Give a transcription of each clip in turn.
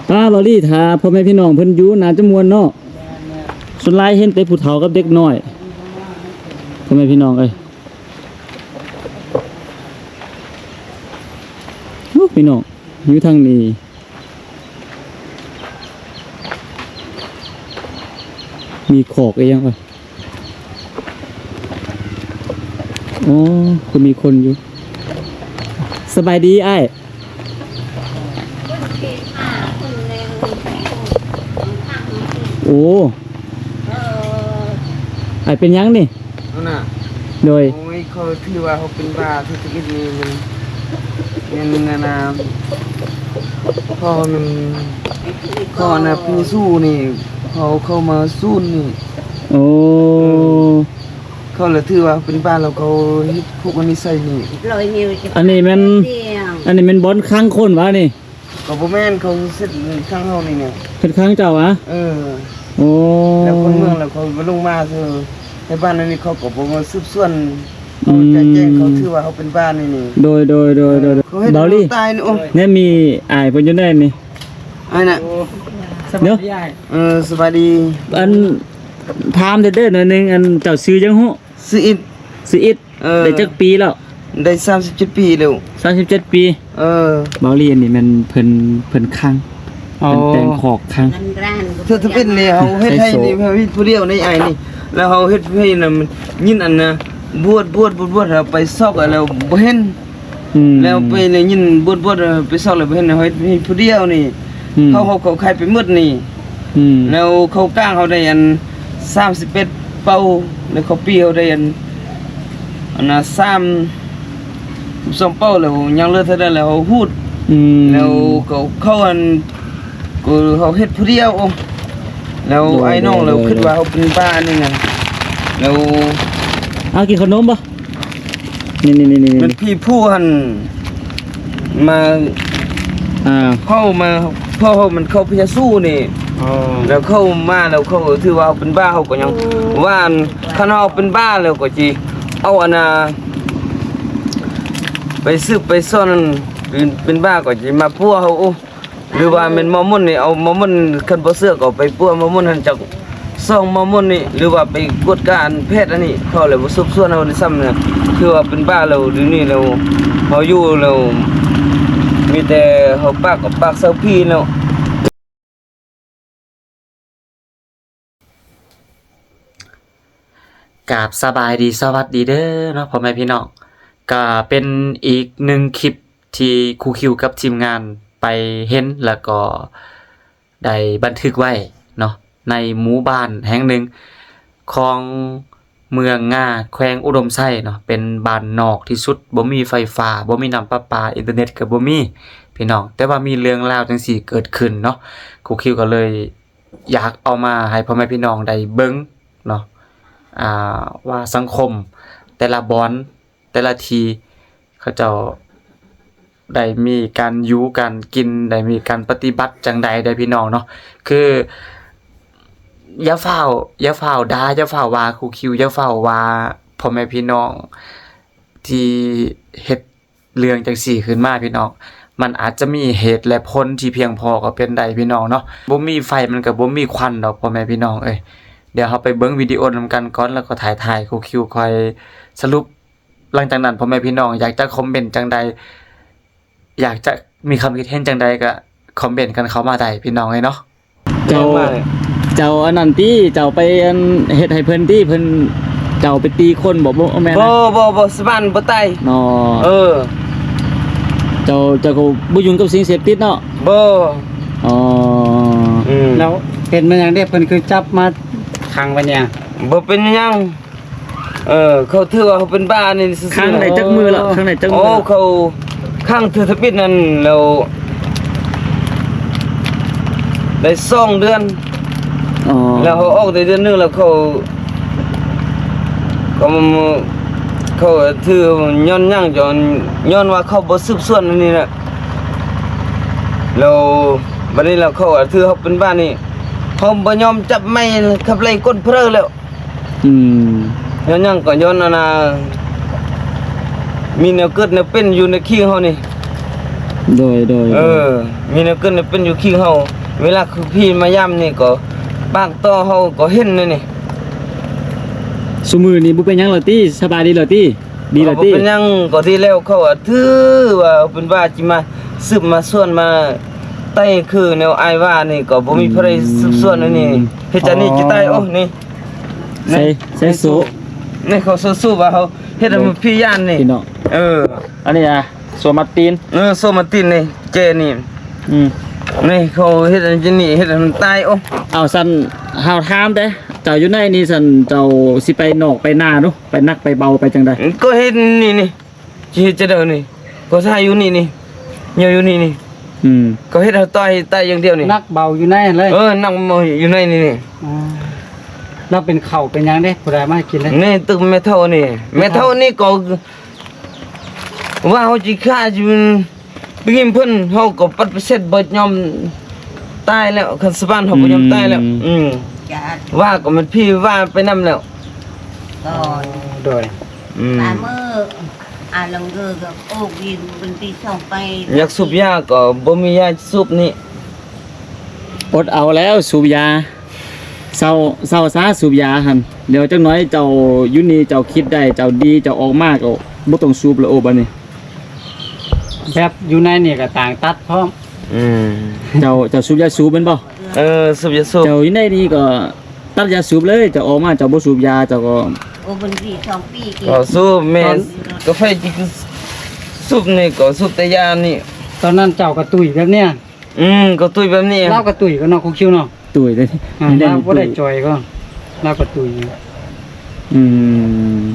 ປ້າ ເບົາລີ ຖ້າພໍ່ແມ່ພີ່ນ້ອງເພິ່ນຢູ່ໜ້າຈະມ່ວນເນາະ. ສ່ວນຫຼາຍເຫັນແຕ່ຜູ້ເຖົ້າກັບເດັກນ້ອຍ ພໍ່ແມ່ພີ່ນ້ອງເອີຍ. ໂອ້ ພີ່ນ້ອງ ຢູ່ທາງນີ້ ມີຄອກອີ່ຫຍັງວະ? ອໍ ຄືມີຄົນຢູ່. ສະບາຍດີອ້າຍ. ໂອ້ ອ້າຍເປັນຫຍັງນີ້? ນັ້ນນະ ໂດຍ. ໂອ້ຍ ເຂົາຖືວ່າເຮົາເປັນບ້າ ທີ່ທຳອິດນີ້ມັນ ແມ່ນອັນນ່າ ເພາະມັນ ເພາະອັນນ່າ ຜູ້ຊູ້ນີ້ ເຂົາເຂົ້າມາສູນນີ້. ໂອ້ ເອີ ເຂົາລະຖືວ່າເປັນບ້າ ແລ້ວເຂົາເຮັດຄຸກອັນນີ້ໃສ່ນີ້. ອັນນີ້ແມ່ນ ອັນນີ້ແມ່ນບ່ອນຂັງຄົນຫວານີ້? ກໍບໍ່ແມ່ນ ເຂົາເຮັດຂັງເຮົານີ້ແຫຼະ. ເຮັດຂັງເຈົ້າຫວາ? ເອີ ໂອ້ ແລ້ວຄົນເມືອງແລ້ວເຂົາບໍ່ລົງມາ ຄືໃນບ້ານອັນນີ້ເຂົາກໍບໍ່ມາສືບສວນ. ເຮົາຈະແຈ້ງເຂົາ ອືມ ຖືວ່າເຮົາເປັນບ້ານນີ້ນີ້. ໂດຍ ໂດຍ ໂດຍ ໂດຍ. ເອີ ເຂົາເຮັດ ເບົາລີ ເຮົາຕາຍນີ້. ໂອ້ຍ ແນວມີອ້າຍເພິ່ນຢູ່ໃນນີ້. ອ້າຍນະ? ໂອ້ ສະບາຍດີອ້າຍ. ເອີ ສະບາຍດີ. ອັນ ຖາມເດີໜ້ອຍໜຶ່ງ ອັນ ເຈົ້າຊື່ຫຍັງຮູ້? ຊື່ອິດ. ຊື່ອິດ. ເອີ ໄດ້ຈັກປີແລ້ວ? ໄດ້ສາມສິບເຈັດປີແລ້ວ. ສາມສິບເຈັດປີ. ເອີ ເບົາລີ ອັນນີ້ແມ່ນເພິ່ນ ເພິ່ນຂັງ. ອໍ ເພິ່ນແຕ່ງຄອກຂັງ. ເທື່ອທຳອິດນີ້ເຮົາເຮັດໃຫ້ນີ້ ເຮົາເຮັດຜູ້ດຽວໃນອ້າຍນີ້ ແລ້ວເຮົາເຮັດໃຫ້ນຳ ຍິນອັນນ່າ ບວດ ບວດ ບວດ ບວດ ເຮົາໄປຊອກແລ້ວບໍ່ເຫັນ. ອືມ ແລ້ວໄປໄດ້ຍິນບວດ ບວດ ເຮົາໄປຊອກແລ້ວບໍ່ເຫັນ ເຮົາເຮັດໃຫ້ຜູ້ດຽວນີ້. ອືມ ເຂົາ ເຂົາ ເຂົາຂາຍໄປໝົດນີ້. ອືມ ແລ້ວເຂົາກາງເຮົາໄດ້ອັນສາມສິບເອັດເປົາ ແລ້ວເຂົາປີ້ເຮົາໄດ້ອັນ ອັນນ່າ ສາມ ສອງເປົາ ແລ້ວຍັງເຫຼືອເທົ່າໃດແລ້ວເຮົາຮູດ. ອືມ ແລ້ວເຂົາ ເຂົາອັນ ກໍເຮົາເຮັດຜູ້ດຽວ. ໂອ້ ແລ້ວ ໂດຍ ອ້າຍນ້ອງ ໂດຍ ແລ້ວ ໂດຍ ຄິດວ່າເຮົາເປັນບ້ານີ້ນະ. ແລ້ວ ເອົາ ກິນເຂົ້າໜົມບໍ່? ນີ້ໆໆໆ ແມ່ນຜີຜູ້ຫັ້ນມາ ອ່າ ເຂົ້າມາ ເພາະມັນເຂົ້າພະຍາສູນີ້. ອໍ ແລ້ວເຂົ້າມາແລ້ວເຂົາຖືວ່າເຮົາເປັນບ້າ ເຮົາກໍຍັງວ່າ ຄັນເຮົາເປັນບ້າແລ້ວກໍຊິເອົາອັນນ່າ ໄປສືບໄປສອນ ເປັນ ເປັນບ້າກໍຊິມາປົວເຮົາ. ໂອ້ ຫຼືວ່າແມ່ນໝໍມົນນີ້ ເອົາໝໍມົນ ຄັນບໍ່ເຊື່ອກໍໄປປົວໝໍມົນຫັ້ນ ຈັກສອງໝໍມົນນີ້ ຫຼືວ່າໄປກວດກາອັນແພດອັນນີ້ ເຂົາແຫຼະບໍ່ສືບສວນເຮົານີ້ຊ້ຳນະ. ຄືວ່າເປັນບ້າແລ້ວ ດຽວນີ້ແລ້ວ ເຮົາຢູ່ແລ້ວ ມີແຕ່ເຮົາປາກກັບປາກເຊົາຜີແລ້ວ. ກາບສະບາຍດີ ສະຫວັດດີເດີເນາະ ພໍ່ແມ່ພີ່ນ້ອງ. ກະເປັນອີກໜຶ່ງຄລິບທີ່ຄູຄິວກັບທີມງານໄປເຫັນ ແລ້ວກໍໄດ້ບັນທຶກໄວ້ເນາະ ໃນໝູ່ບ້ານແຫ່ງໜຶ່ງຂອງເມືອງງາ ແຂວງອຸດົມໄຊເນາະ. ເປັນບ້ານນອກທີ່ສຸດ ບໍ່ມີໄຟຟ້າ ບໍ່ມີນ້ຳປະປາ ອິນເຕີເນັດກໍບໍ່ມີ ພີ່ນ້ອງ. ແຕ່ວ່າມີເລື່ອງລາວຈັ່ງຊີ້ເກີດຂຶ້ນເນາະ ຄູຄິວກໍເລີຍ ຢາກເອົາມາໃຫ້ພໍ່ແມ່ພີ່ນ້ອງໄດ້ເບິ່ງເນາະ ອ່າ ວ່າສັງຄົມແຕ່ລະບ່ອນ ແຕ່ລະທີ່ ເຂົາເຈົ້າໄດ້ມີການຢູ່ການກິນ ໄດ້ມີການປະຕິບັດຈັ່ງໃດເດີພີ່ນ້ອງເນາະ. ຄືຢ່າຟ້າວ ຢ່າຟ້າວດ່າ ຢ່າຟ້າວວ່າຄູຄິວ ຢ່າຟ້າວວ່າພໍ່ແມ່ພີ່ນ້ອງທີ່ເຮັດ ເລື່ອງຈັ່ງຊີ້ຂຶ້ນມາພີ່ນ້ອງ ມັນອາດຈະມີເຫດ ແລະ ຜົນທີ່ພຽງພໍກໍເປັນໄດ້ພີ່ນ້ອງເນາະ. ບໍ່ມີໄຟມັນກໍບໍ່ມີຄວັນດອກພໍ່ແມ່ພີ່ນ້ອງເອີຍ. ດຽວເຮົາໄປເບິ່ງວິດີໂອນຳກັນກ່ອນ ແລ້ວກໍຖ່າຍໆ ຄູຄິວຄ່ອຍສະຫຼຸບ. ຫຼັງຈາກນັ້ນພໍ່ແມ່ພີ່ນ້ອງຢາກຈະຄອມເມັນຈັ່ງໃດ ຢາກຈະມີຄວາມຄິດເຫັນຈັ່ງໃດກໍຄອມເມັນກັນເຂົ້າມາໄດ້ພີ່ນ້ອງເອີຍເນາະ. ເຈົ້າ ເຈົ້າອັນນັ້ນຕິ ເຈົ້າໄປອັນເຮັດໃຫ້ເພິ່ນຕິ ເພິ່ນ ເຈົ້າໄປຕີຄົນບໍ່? ບໍ່ແມ່ນນະ ບໍ່ ບໍ່ ບໍ່ ສະບານບໍ່ຕາຍເນາະ. ເອີ ເຈົ້າ ເຈົ້າກໍບໍ່ຫຍຸ້ງກັບສິ່ງເສບຕິດເນາະ? ບໍ່. ອໍ ອືມ ແລ້ວເປັນມາຫຍັງເດ້ ເພິ່ນຄືຈັບມາຂັງໄວ້ນີ້? ບໍ່ເປັນຫຍັງ. ເອີ ເຂົາຖືວ່າເຮົາເປັນບ້ານີ້ຊື່ໆ. ຂັງໄດ້ຈັກມື້ລະ? ຂັງໄດ້ຈັກມື້ລະ? ໂອ້ ເຂົາຂັງເທື່ອທຳອິດນັ້ນແລ້ວ ໄດ້ສອງເດືອນ. ອໍ ແລ້ວເຮົາອອກໄດ້ເດືອນໜຶ່ງແລ້ວ ເຂົາ ເຂົາ ເຂົາຖືຍ້ອນຫຍັງ? ຍ້ອນ ຍ້ອນວ່າເຂົາບໍ່ສືບສວນອັນນີ້ນະ. ແລ້ວບັດນີ້ແລ້ວເຂົາຖືເຮົາເປັນບ້ານີ້ ເຮົາບໍ່ຍອມຈັບໄມ້ຂັບໄລ່ກົ້ນເພີແລ້ວ. ອືມ ຍ້ອນຫຍັງກໍຍ້ອນອັນນ່າ ມີແນວເກີດແນວເປັນຢູ່ໃນຄີງເຮົານີ້. ໂດຍ ໂດຍ ເອີ ມີແນວເກີດແນວເປັນຢູ່ຄີງເຮົາ ເວລາຄືຜີມາຢາມນີ້ກໍປາກຕໍ່ເຮົາກໍເຫັນແນວນີ້. ຊຸມື້ນີ້ບໍ່ເປັນຫຍັງແລ້ວຕິ? ສະບາຍດີແລ້ວຕິ? ດີແລ້ວຕິ? ບໍ່ເປັນຫຍັງ ກໍດີແລ້ວ. ເຂົາວ່າຖືວ່າເພິ່ນວ່າຊິມາສືບມາສວນມາໄຕ່ຄືແນວອ້າຍວ່ານີ້ ກໍບໍ່ມີໃຜສືບສວນອັນນີ້. ອືມ ເຮັດຈັ່ງນີ້ຈະຕາຍ. ອໍ ໂອ້ ນີ້ ໃສ່ ໃສ່ໂສ້ ໃນເຂົາໂຊ ໂຊວ່າເຮົາເຮັດໃຫ້ມັນຜີຢ້ານນີ້ ພີ່ນ້ອງ. ເອີ ອັນນີ້ນະ ໂຊມາຕີນ ເອີ ໂຊມາຕີນນີ້ ແຈນີ້. ອືມ ນີ້ເຂົາເຮັດອັນນີ້ ເຮັດໃຫ້ມັນຕາຍ. ໂອ້ ເອົາຊັ້ນ ເຮົາຖາມແດ່ ເຈົ້າຢູ່ໃນນີ້ຊັ້ນ ເຈົ້າຊິໄປນອກໄປນາເນາະ ໄປໜັກໄປເບົາໄປຈັ່ງໃດ? ກໍເຮັດນີ້ ນີ້ ຊິເຮັດຈັ່ງໃດນີ້? ກໍໃສ່ຢູ່ນີ້ ນີ້ ຍ່ອງຢູ່ນີ້ ນີ້. ອືມ ກໍເຮັດໃຫ້ຕາຍ ຕາຍຢ່າງດຽວນີ້. ໜັກເບົາຢູ່ໃນຫັ້ນເລີຍ. ເອີ ໜັກເບົາຢູ່ໃນນີ້ ນີ້. ອືມ ແລ້ວເປັນເຂົ້າເປັນຫຍັງເດ້? ຜູ້ໃດມາໃຫ້ກິນເດ້? ນີ້ ຕຶກແມ່ເຖົ້ານີ້ ແມ່ເຖົ້ານີ້ກໍ ວ່າເຮົາຊິຂ້າ ຊິໄປຖິ້ມເພິ່ນ ເຮົາກໍປະຕິເສດ ບໍ່ຍອມຕາຍແລ້ວ. ຄັນຊາວບ້ານເຮົາບໍ່ຍອມຕາຍແລ້ວ. ອືມ ອືມ ວ່າກໍແມ່ນຜີວ່າໄປນຳແລ້ວ. ໂດຍ ອືມ ຕາມມື້ ອາ ລັງເກີກໍໂອກ ວິນເປັນປີສອງໄປ ຢາກສູບຢາກໍບໍ່ມີຢາສູບນີ້. ອົດເອົາແລ້ວສູບຢາ. ເຊົາ ເຊົາຊາສູບຢາຫັ້ນ. ດຽວຈັກໜ້ອຍເຈົ້າຢູ່ນີ້ເຈົ້າຄິດໄດ້ ເຈົ້າດີ ເຈົ້າອອກມາກໍບໍ່ຕ້ອງສູບແລ້ວ. ໂອ້ ບາດນີ້ ແບບຢູ່ໃນນີ້ກໍຕ່າງຕັດພ້ອມ. ອືມ ເຈົ້າ ເຈົ້າສູບຢາສູບແມ່ນບໍ່? ເອີ ສູບຢາສູບ. ເຈົ້າຢູ່ໃນນີ້ກໍຕັດຢາສູບເລີຍ ເຈົ້າອອກມາເຈົ້າບໍ່ສູບຢາ ເຈົ້າກໍ ໂອ້ ເປັນປີສອງປີ ກໍສູບແມ່ນ. ກໍໃຜຊິສູບນີ້ ກໍສູບແຕ່ຢານີ້. ຕອນນັ້ນເຈົ້າກໍຕຸ້ຍແບບເນີ້ຍ. ອືມ ກໍຕຸ້ຍແບບນີ້ ລາວກໍຕຸ້ຍກັນເນາະ ຄູຄິວເນາະ. ຕຸ້ຍເດ້ ອາ ລາວບໍ່ໄດ້ຈ່ອຍກໍ ລາວກໍຕຸ້ຍ. ອືມ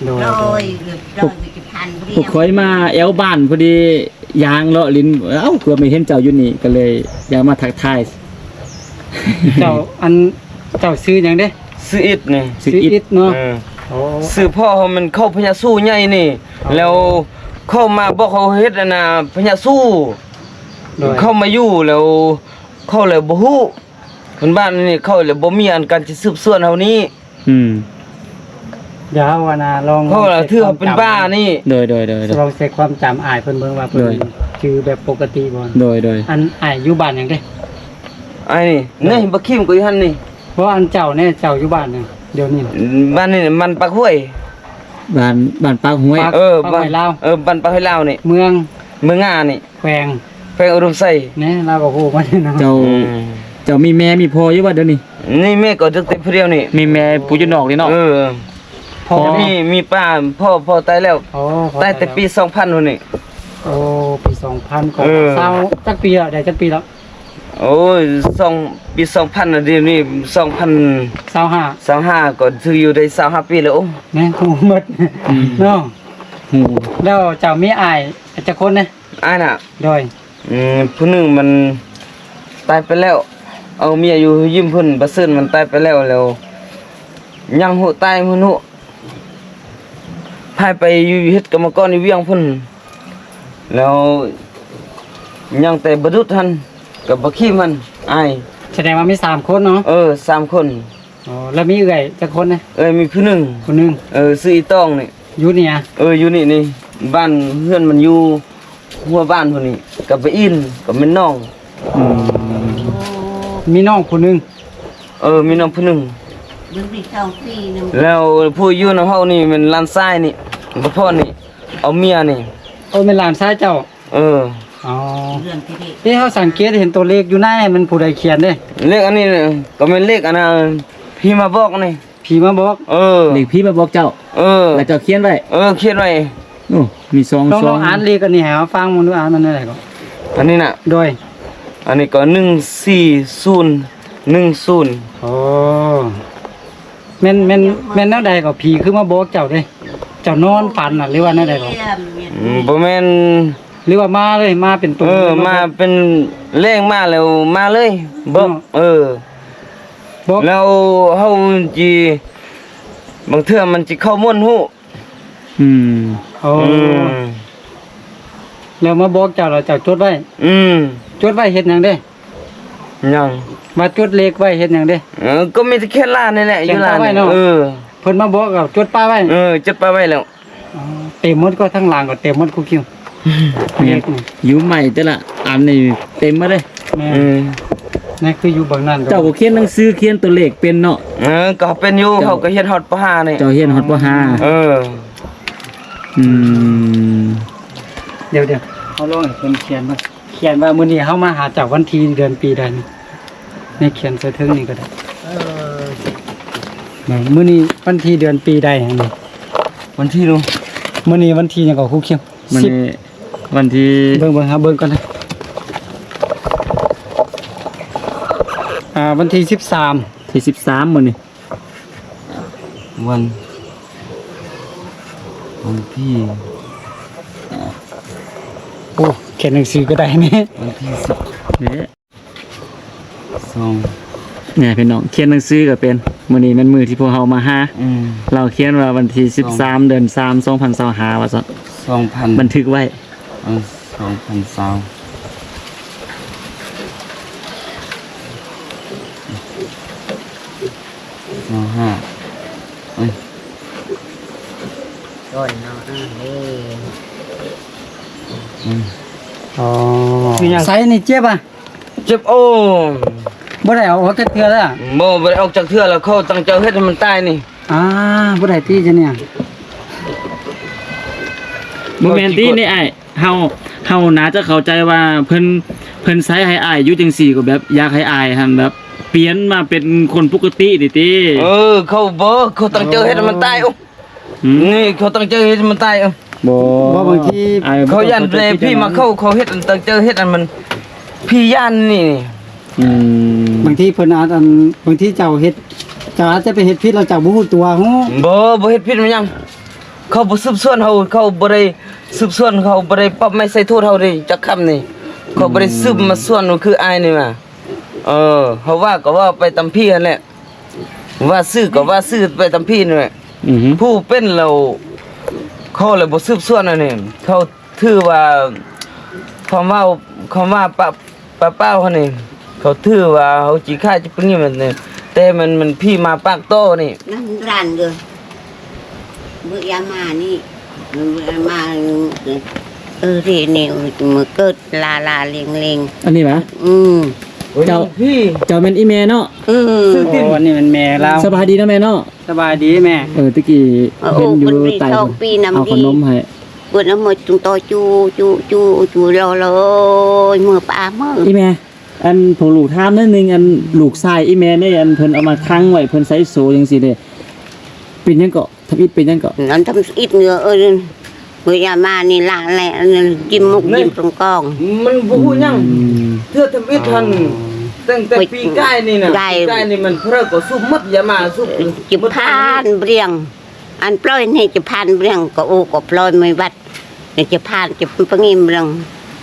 ໂດຍ ໂດຍ ໂດຍ ພວກຂ້ອຍມາແອວບ້ານພໍດີ ຍ່າງເລາະຫຼິ້ນ ເອົ້າ ເກືອບໄມ່ເຫັນເຈົ້າຢູ່ນີ້ ກໍເລີຍຢາກມາທັກທາຍ. ເຈົ້າ ອັນ ເຈົ້າຊື່ຫຍັງເດ້? ຊື່ອິດນີ້. ຊື່ອິດເນາະ. ເອີ ໂອ້ ຊື່ພໍ່ເຮົາມັນເຂົ້າພະຍາດຊູໃຫຍ່ນີ້. ອໍ ແລ້ວເຂົາມາບອກເຮົາເຮັດອັນນ່າພະຍາດຊູ. ໂດຍ ເຂົາມາຢູ່ແລ້ວ ເຂົາເລີຍບໍ່ຮູ້. ເພິ່ນບ້ານນີ້ເຂົາເລີຍບໍ່ມີອັນການຊິສືບສວນເຮົານີ້. ອືມ ດຽວເຮົາອັນນ່າລອງ ເພາະວ່າຖືວ່າເປັນບ້ານີ້. ໂດຍ ໂດຍ ໂດຍ ໂດຍ ລອງເຊັກຄວາມຈຳອ້າຍເພິ່ນເບິ່ງວ່າເພິ່ນ ໂດຍ ຈື່ແບບປົກກະຕິບໍ່? ໂດຍ ໂດຍ ອັນອ້າຍຢູ່ບ້ານຫຍັງເດ້? ອ້າຍນີ້ ນີ້ ບັກຄີມກໍຢູ່ຫັ້ນນີ້. ບໍ່ ອັນເຈົ້າແນ່ ເຈົ້າຢູ່ບ້ານຫຍັງດຽວນີ້? ບ້ານນີ້ມັນປາກຫ້ວຍ. ບ້ານ ບ້ານປາກຫ້ວຍ. ເອີ ປາກຫ້ວຍລາວ. ເອີ ບ້ານປາກຫ້ວຍລາວນີ້. ເມືອງ ເມືອງງານີ້. ແຂວງ ແຂວງອຸດົມໄຊ. ແນ່ ລາວກໍຮູ້ມາເນາະ. ເຈົ້າ ອືມ ເຈົ້າມີແມ່ມີພໍ່ຢູ່ບໍ່ດຽວນີ້? ນີ້ແມ່ກໍເດັກແຕ່ຜູ້ດຽວນີ້. ມີແມ່ຜູ້ຢູ່ນອກນີ້ເນາະ. ເອີ ພໍ່ ມີ ມີປ້າ ພໍ່ ພໍ່ຕາຍແລ້ວ. ອໍ ຕາຍແຕ່ປີສອງພັນພຸ້ນນີ້. ໂອ້ ປີສອງພັນກໍ ເອີ ຊາວ ຈັກປີແລ້ວ? ໄດ້ຈັກປີແລ້ວ? ໂອ້ຍ ສອງ ປີສອງພັນນະ ດຽວນີ້ສອງພັນ ຊາວຫ້າ ຊາວຫ້າ ກໍຖືຢູ່ໄດ້ຊາວຫ້າປີແລ້ວ. ໂອ້ ແມ່ນ ຮູ້ໝົດ ອືມ ເນາະ. ຮູ້ ແລ້ວເຈົ້າມີອ້າຍຈັກຄົນນະ? ອ້າຍນະ? ໂດຍ ອືມ ຜູ້ໜຶ່ງມັນຕາຍໄປແລ້ວ ເອົາເມຍຢູ່ຍິມເພິ່ນ ປະເສີນມັນຕາຍໄປແລ້ວ ແລ້ວຍັງຮູ້ຕາຍບໍ່ຮູ້ ພາໄປຢູ່ເຮັດກຳມະກອນຢູ່ວຽງພຸ້ນ ແລ້ວຍັງແຕ່ບະດຸດຫັ້ນ ກັບບັກຄີມຫັ້ນ ອ້າຍ. ສະແດງວ່າມີສາມຄົນເນາະ? ເອີ ສາມຄົນ. ອໍ ແລ້ວມີເອື້ອຍຈັກຄົນນະ? ເອື້ອຍມີຜູ້ໜຶ່ງ. ຜູ້ໜຶ່ງ. ເອີ ຊື່ອີຕອງນີ້. ຢູ່ນີ້ອະ? ເອີ ຢູ່ນີ້ນີ້ ບ້ານເຮືອນມັນຢູ່ຫົວບ້ານພຸ້ນນີ້ ກັບປະອິນ ກັບແມ່ນນ້ອງ. ອືມ ມີນ້ອງຜູ້ໜຶ່ງ. ເອີ ມີນ້ອງຜູ້ໜຶ່ງ. ແລ້ວຜູ້ຢູ່ນຳເຮົານີ້ແມ່ນຫຼານຊາຍນີ້ ກະພອນນີ້ ເອົາເມຍນີ້. ໂອ້ ແມ່ນຫຼານຊາຍເຈົ້າ? ເອີ ອໍ ເອີ ເຮົາສັງເກດເຫັນຕົວເລກຢູ່ໃນ ມັນຜູ້ໃດຂຽນເດ້? ເລກອັນນີ້ກໍແມ່ນເລກອັນນ່າ ຜີມາບອກນີ້. ຜີມາບອກ? ເອີ ເລກຜີມາບອກເຈົ້າ? ເອີ ແລ້ວເຈົ້າຂຽນໄວ້? ເອີ ຂຽນໄວ້. ໂອ້ ມີສອງ ລອງ ສອງ ລອງອ່ານເລກອັນນີ້ໃຫ້ເຮົາຟັງເບິ່ງດູ ອ່ານມັນແນວໃດກໍ? ອັນນີ້ນະ? ໂດຍ ອັນນີ້ກໍໜຶ່ງສີ່ສູນໜຶ່ງສູນ. ໂອ້ ແມ່ນ ແມ່ນ ແມ່ນແນວໃດກໍ ຜີຄືມາບອກເຈົ້າເດ້? ເຈົ້ານອນຝັນນະ ຫຼືວ່າແນວໃດກໍ? ອືມ ບໍ່ແມ່ນ. ຫຼືວ່າມາເລີຍ ມາເປັນໂຕ? ເອີ ມາເປັນແລງມາແລ້ວມາເລີຍ ບອກ. ເອີ ບອກ ແລ້ວເຮົາຊິ ບາງເທື່ອມັນຊິເຂົ້າມົນຮູ້. ອືມ ໂອ້ ອືມ ແລ້ວມາບອກເຈົ້າ ແລ້ວເຈົ້າຈົດໄວ້? ອືມ ຈົດໄວ້ເຮັດຫຍັງເດ້? ຫຍັງ? ວ່າຈົດເລກໄວ້ເຮັດຫຍັງເດ້? ເອີ ກໍມີແຕ່ຂຽນລາວນີ້ແຫຼະ ຂຽນລາວໄວ້ເນາະ. ເອີ ເພິ່ນມາບອກກໍຈົດປະໄວ້. ເອີ ຈົດປະໄວ້ແລ້ວ. ອໍ ເຕັມໝົດກໍ ທາງຫຼັງກໍເຕັມໝົດ ຄູຄິວ. ແມ່ນ ຢູ່ໃໝ່ແຕ່ລະອັນນີ້ເຕັມໝົດເລີຍ. ແມ່ນ ເອີ ນັ້ນຄືຢູ່ເບື້ອງນັ້ນ. ເຈົ້າກໍຂຽນໜັງສືຂຽນຕົວເລກເປັນເນາະ? ເອີ ກໍເປັນຢູ່ ເຈົ້າ ເຮົາກໍຮຽນຮອດ ປໍຫ້າ ນີ້. ເຈົ້າຮຽນຮອດ ປໍຫ້າ? ເອີ ອືມ ດຽວໆ ເຮົາລອງໃຫ້ເພິ່ນຂຽນເບິ່ງ ຂຽນວ່າມື້ນີ້ເຮົາມາຫາເຈົ້າວັນທີເດືອນປີໃດນີ້ ນີ້ຂຽນໃສ່ເທິງນີ້ກໍໄດ້. ເອີ ມື້ນີ້ວັນທີເດືອນປີໃດຫັ້ນນີ້? ວັນທີເນາະ ມື້ນີ້ວັນທີຫຍັງກໍ ຄູຂຽນ? ມື້ນີ້ວັນທີ ເບິ່ງ ເບິ່ງ ຫາເບິ່ງກ່ອນນະ. ອ່າ ວັນທີສິບສາມ ທີສິບສາມມື້ນີ້ ວັນ ວັນທີ ໂອ້ ຂຽນໜັງສືກໍໄດ້ນີ້ ວັນທີສິບ ນີ້ ສອງ ນີ້ພີ່ນ້ອງ ຂຽນໜັງສືກໍເປັນ. ມື້ນີ້ແມ່ນມື້ທີ່ພວກເຮົາມາຫາ ອືມ ລາວຂຽນວ່າວັນທີສິບສາມ ສອງ ເດືອນສາມ ສອງພັນຊາວຫ້າ ວ່າຊັ້ນ ສອງພັນ ບັນທຶກໄວ້ ເອີ ສອງພັນຊາວ ຊາວຫ້າ ເອີຍ ກ່ອນເນາະ ເອີ ອືມ ອໍ ໃສນີ້ເຈັບອະ? ເຈັບ ໂອ້ ບໍ່ໄດ້ເອົາອອກຈັກເທື່ອລະ? ບໍ່ ບໍ່ໄດ້ອອກຈັກເທື່ອລະ ເຂົາຕັ້ງໃຈເຮັດໃຫ້ມັນຕາຍນີ້. ອ່າ ບໍ່ໄດ້ຕິຈະນີ້ ບໍ່ແມ່ນຕິນີ້ອ້າຍ. ເຮົາ ເຮົາໜ້າຈະເຂົ້າໃຈວ່າເພິ່ນ ເພິ່ນໃສ່ໃຫ້ອ້າຍຢູ່ຈັ່ງຊີ້ ກໍແບບຢາກໃຫ້ອ້າຍຫັ້ນແບບປ່ຽນມາເປັນຄົນປົກກະຕິນີ້ຕິ. ເອີ ເຂົາບໍ່ ເຂົາຕັ້ງໃຈເຮັດໃຫ້ມັນຕາຍ. ໂອ້ ອືມ ນີ້ເຂົາຕັ້ງໃຈເຮັດໃຫ້ມັນຕາຍ. ບໍ່ ບໍ່ ບາງທີ ເຂົາຢ້ານແຕ່ຜີມາເຂົາ ເຂົາເຮັດ ຕັ້ງໃຈເຮັດໃຫ້ມັນ ຜີຢ້ານນີ້. ອືມ ບາງທີເພິ່ນອາດ ອັນ ບາງທີເຈົ້າເຮັດ ເຈົ້າອາດຈະໄປເຮັດຜິດແລ້ວເຈົ້າບໍ່ຮູ້ຕົວ. ບໍ່ ບໍ່ເຮັດຜິດມາຫຍັງ ເຂົາບໍ່ສືບສວນເຮົາ ເຂົາບໍ່ໄດ້ສືບສວນ ເຂົາບໍ່ໄດ້ປັບໃໝໃສ່ໂທດເຮົາເດ້ຈັກຄຳນີ້. ເຂົາບໍ່ໄດ້ສືບມາສວນຄືອ້າຍນີ້ມາ. ເອີ ເຮົາວ່າກໍວ່າໄປຕາມຜີຫັ້ນແຫຼະ ວ່າຊື່ກໍວ່າຊື່ໄປຕາມຜີນັ້ນແຫຼະ. ອືຮຶ ຜູ້ເປັນແລ້ວ ເຂົາເລີຍບໍ່ສືບສວນອັນນີ້ ເຂົາຖືວ່າ ຄຳເວົ້າ ຄຳວ່າປະ ປະເປົ້າຫັ້ນນີ້ ເຂົາຖືວ່າເຮົາຈີຂາຍຈະປະນິມັນນີ້ ແຕ່ມັນ ມັນຜີມາປາກຕໍ່ນີ້. ນັ້ນຮ້ານເດີ ມື້ຢາມານີ້ ມື້ຢາມາ ເອີ ເດນີ້ ມື້ເກີດລາລາເລງເລງ ອັນນີ້ຫວາ? ອືມ ເຈົ້າ ເຈົ້າແມ່ນອີ່ແມ່ເນາະ? ອືມ ຊື່ຕິນ ໂອ້ ອັນນີ້ແມ່ນແມ່ລາວ. ສະບາຍດີເນາະແມ່ເນາະ? ສະບາຍດີແມ່. ເອີ ຕະກີ້ ເອີ ເຫັນຢູ່ໃຕ້ ເອົາຂະໜົມໃຫ້ ເພິ່ນເອົາມາຈຸງຕໍ່ຈູ ຈູ ຈູ ຈູ ລໍ ລໍ ເມືອປາເມືອ. ອີ່ແມ່ ອັນ ພວກລູກຖາມໜ້ອຍໜຶ່ງ ອັນ ລູກຊາຍອີ່ແມ່ນີ້ ອັນ ເພິ່ນເອົາມາຂັງໄວ້ ເພິ່ນໃສ່ໂສ້ຈັ່ງຊີ້ເດ້ ເປັນຫຍັງເກາະ? ທຳອິດເປັນຫຍັງເກາະ? ນັ້ນທຳອິດເໜືອ ເອີ ເມື່ອຍາມານີ້ລະແຫຼະ ຍິ້ມມຸກຍິ້ມຕົງກອງ ມັນບໍ່ຮູ້ຫຍັງ. ອືມ ເທື່ອທຳອິດຫັ້ນ ອໍ ຕັ້ງແຕ່ປີກາຍນີ້ນະ ປີກາຍນີ້ມັນເພິ່ນກໍສູບໝົດ ຢາມາສູບ ເອີ ຈະຜ່ານເບຣຽງ ອັນປ່ອຍນີ້ຈະຜ່ານເບຣຽງ ກໍໂອກໍປ່ອຍໄມ່ວັດ ຈະຜ່ານ ຈະປະງີມເບຣຽງ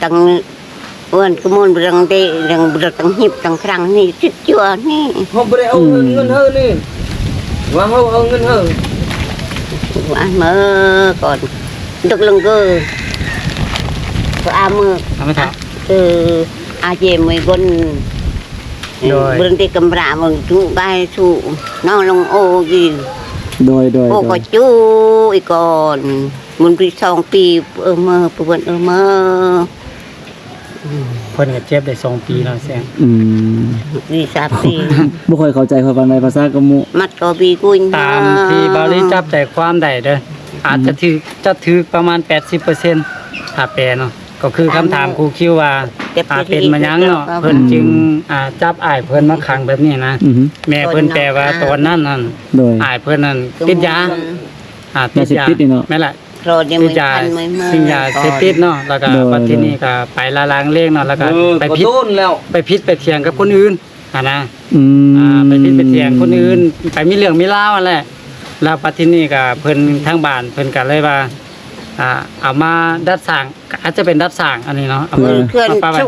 ຕັ້ງ ເອີ້ນກະມວນເບຣຽງເດ ເບຣຽງ ເບຣຽງຕັ້ງຮີບຕັ້ງຄລັງນີ້ ຊິດຈົວນີ້. ເຮົາບໍ່ໄດ້ເອົາເງິນ ອືມ ເງິນເຮົານີ້ ວ່າເຮົາເອົາເງິນເຮົາ ອັນເມີກ່ອນ ດຶກເລິງເກີ ກໍອາເມີ ອາເມີ ເອີ ອາເຈເມີກົນ ໂດຍ ເບິ່ງແຕ່ກຳລະເບິ່ງຈຸກາຍສຸ ນ້ອງລົງໂອກີ ໂດຍ ໂດຍ ໂອ ໂດຍ ກໍຈຸອີກກ່ອນ ມັນປີສອງປີ ເອີ ເມີ ເພິ່ນ ເອີ ເມີ ເພິ່ນກໍເຈັບໄດ້ສອງປີເນາະ ແຊງ ອືມ ປີສາມປີ ບໍ່ຄ່ອຍເຂົ້າໃຈເຂົາປານໃດ ພາສາກະມຸ ມັດກໍປີກຸຍ ຕາມທີ່ບ່າວລີຈັບໃຈຄວາມໄດ້ເດີ ອາດຈະຖືກ ຈະຖືກປະມານແປດສິບເປີເຊັນ ຖ້າແປເນາະ. ກໍຄືຄຳຖາມຄູຄິວວ່າ ເປັນມາຫຍັງເນາະ ເພິ່ນຈຶ່ງ ອືມ ຈັບອ້າຍເພິ່ນມາຂັງແບບນີ້ນະ. ອືຮຶ ແມ່ເພິ່ນແປວ່າຕອນນັ້ນຫັ້ນ ໂດຍ ອ້າຍເພິ່ນນັ້ນຕິດຢາ ອ່າ ຕິດຢາ ຢາເສບຕິດນີ້ເນາະ ແມ່ນລະ ຕິດຢາ ສິ່ງຢາເສບຕິດເນາະ ແລ້ວກໍ ໂດຍ ບັດທີນີ້ກໍໄປລະລາງເລງເນາະ ແລ້ວກໍ ເອີ ໄປຜິດ ໄປຜິດໄປຖຽງກັບຄົນອື່ນຫັ້ນນະ. ອືມ ອ່າ ໄປຜິດໄປຖຽງຄົນອື່ນ ໄປມີເລື່ອງມີລາວຫັ້ນແຫຼະ ແລ້ວບັດທີນີ້ກໍເພິ່ນ ທາງບ້ານເພິ່ນກໍເລີຍວ່າ ອ່າ ເອົາມາດັດສ້າງ ອາດຈະເປັນດັດສ້າງອັນນີ້ເນາະ ເພື່ອ ເພື່ອໃຫ້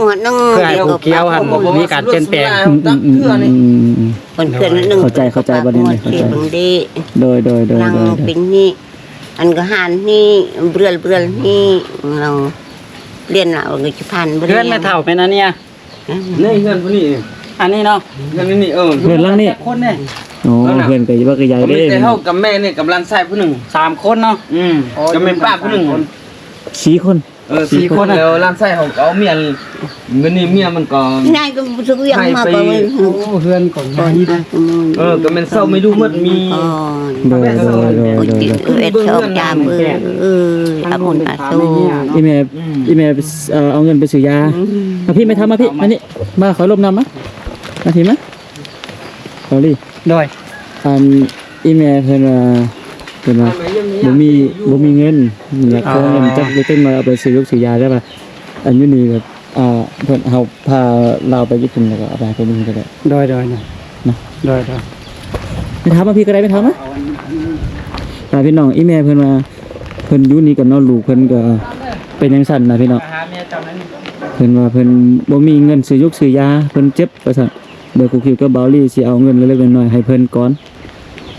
ພູຂຽວຫັ້ນມີການປ່ຽນແປງ. ອືມໆໆໆ ເພິ່ນເຄື່ອນໜຶ່ງ ເຂົ້າໃຈ ເຂົ້າໃຈ ບັດນີ້ເຂົ້າໃຈ ໂດຍໆໆໆ ເປັນນີ້ ອັນກໍຫານນີ້ ເບືອນ ເບືອນນີ້ ລຽນລາວກໍຈະຜ່ານ ເຮືອນແມ່ເຖົ້າແມ່ນອັນນີ້ ໃນເຮືອນຜູ້ນີ້ ອັນນີ້ເນາະ ເຮືອນນີ້ ເອີ ເຮືອນຫຼັງນີ້ ຄົນນີ້ ໂອ້ ເຮືອນກໍວ່າກໍໃຫຍ່ເດ້ ມີແຕ່ເຮົາກັບແມ່ນີ້ກັບຫຼານຊາຍຜູ້ໜຶ່ງ ສາມຄົນເນາະ. ອືມ ກໍແມ່ປ້າຜູ້ໜຶ່ງ ສີ່ຄົນ. ເອີ ສີ່ຄົນ ສີ່ຄົນ ແລ້ວຫຼານຊາຍເຮົາກໍເອົາເມຍ ມື້ນີ້ເມຍມັນກໍ ຍາຍກໍບໍ່ຖືກວຽກມາ ໃຫ້ໄປ ກໍເລີຍ ໂອ້ ເຮືອນກໍໃຫຍ່ເດ້ ເອີ ກໍແມ່ນເຊົ່າໄມ້ດູໝົດ ມີ ໂດຍ ໂດຍ ໂດຍ ໂດຍ ເອີ ເບິ່ງເຮືອນ ເອີ ອາບຸນອາໂສ ອີແມ່ ອືມ ອີແມ່ ເອີ ເອົາເງິນໄປຊື້ຢາ ອືມ ມາພີ່ ແມ່ເຖົ້າ ມາພີ່ ມານີ້ ມາ ຂ້ອຍລົມນຳ ມາ ມາພີ່ ມາ ເກົາຫຼີ ໂດຍ ອັນ ອີແມ່ເພິ່ນວ່າ ເພິ່ນວ່າບໍ່ມີ ບໍ່ມີເງິນ ຢາກຂໍເງິນ ອໍ ຈັກເລັກຈັກນ້ອຍເອົາໄປຊື້ຢົກຊື້ຢາ ແຕ່ວ່າ ອັນຢູ່ນີ້ແບບ ອ່າ ເພິ່ນ ເຮົາພາລາວໄປຍີ່ປຸ່ນ ແລ້ວກໍເອົາໄປໃຫ້ເພິ່ນຢູ່ນີ້ກໍໄດ້ ໂດຍ ໂດຍ ໂດຍ ເນາະ ໂດຍ ໂດຍ ແມ່ເຖົ້າມາພີ່ກໍໄດ້ ແມ່ເຖົ້າມາ ອ່າ ພີ່ນ້ອງ ອີແມ່ເພິ່ນວ່າ ເພິ່ນຢູ່ນີ້ກັນເນາະ ລູກເພິ່ນກໍເປັນຈັ່ງຊັ້ນນະພີ່ນ້ອງ ເພິ່ນວ່າເພິ່ນບໍ່ມີເງິນຊື້ຢົກຊື້ຢາ ເພິ່ນເຈັບວ່າຊັ້ນ ດຽວຄູຄິວກັບບ່າວລີຊິເອົາເງິນເລັກໆນ້ອຍໆໃຫ້ເພິ່ນກ່ອນ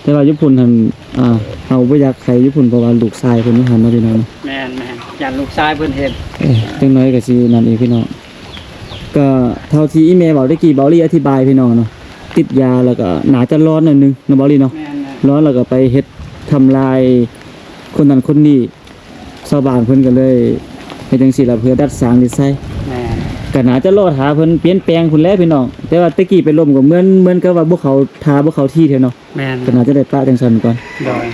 ແຕ່ວ່າຢູ່ພຸ້ນຫັ້ນ ອ່າ ເຮົາບໍ່ຢາກໃຫ້ຢູ່ພຸ້ນ ເພາະວ່າລູກຊາຍເພິ່ນຢູ່ຫັ້ນເນາະພີ່ນ້ອງເນາະ ແມ່ນໆ ຢ້ານລູກຊາຍເພິ່ນເຫັນ ເອີ ຈັກໜ້ອຍກໍຊິນັ້ນອີກພີ່ນ້ອງ ກໍເທົ່າທີ່ອີແມ່ເວົ້າແຕ່ກີ້ ບ່າວລີອະທິບາຍພີ່ນ້ອງເນາະ ຕິດຢາແລ້ວກໍໜ້າຈະຮ້ອນໜ້ອຍໜຶ່ງເນາະ ບ່າວລີເນາະ ແມ່ນໆ ຮ້ອນແລ້ວກໍໄປເຮັດທຳລາຍຄົນນັ້ນຄົນນີ້ ຊາວບ້ານເພິ່ນກໍເລີຍເຮັດຈັ່ງຊີ້ລະ ເພື່ອດັດສາງດິດໄຊ ແມ່ນ ກໍໜ້າຈະລໍຖ້າເພິ່ນປ່ຽນແປງພຸ້ນແຫຼະພີ່ນ້ອງ ແຕ່ວ່າແຕ່ກີ້ໄປລົມກໍເໝືອນ ເໝືອນກັບວ່າບໍ່ເຂົ້າທ່າ ບໍ່ເຂົ້າທີ່ແທ້ເນາະ ແມ່ນ ກໍໜ້າຈະໄດ້ປະຈັ່ງຊັ້ນກ່ອນ ໂດຍ